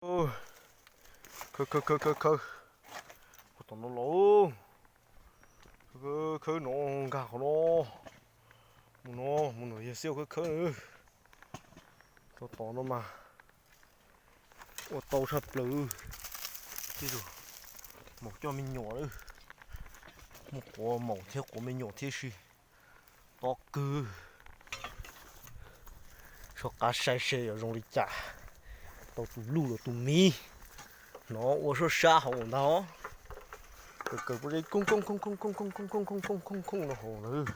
Khawb khawb khawb khawb khawb, qhov tom no los, khawb khawb no, nkag qhov no, mus no, mus no yog xiab khawb khawb na. Rau tom no mas ua tau tshaj plaws. Tej zaum maum coj me nyuam lawm, muaj quav maum thiab quav me nyuam thiab si. Tob kawg. Soj qab saib seb yuav zoo li cas, tau tus luj los tus miv. Hnov ua sab sab hauv ntag. Kaw kaw pob zeb koob koob koob koob koob koob koob koob koob koob koob no hauv lawm.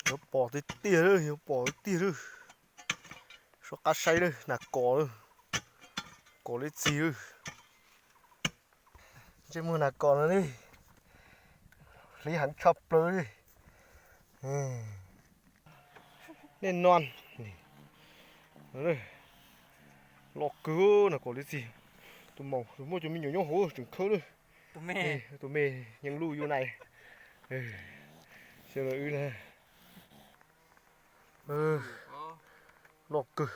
Yuav pom tiag tiag lawm, yuav pom tiag tiag lawm. Soj qab saib lawm, nas kos lawm, kos li txig lawm. Ntsej muag nas kos no li, hliv heev tshaj plaws li. Nej no, loj kawg nas kos li txig. Tus maum tus muaj cov me nyuam nyob hauv tseem khawb lawm. Tus me yeej luj yus nais. Xyov wb na. Loj kawg,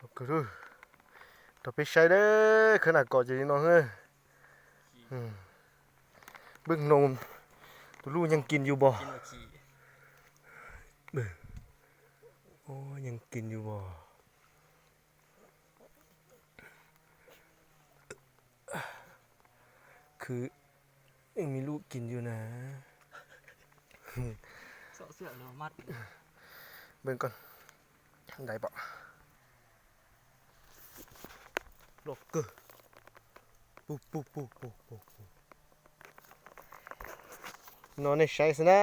loj kawg lawm. Rau peb saib deb khawb nas kos ces li no. Npwj no, tus luj nyeej kis yus npog. Nyeej kis yus npog. Khwv, me luj kis yus na. Npwj koj, dais pom. Loj kawg. Pug pug pug pug pug. No nej saib xwb na.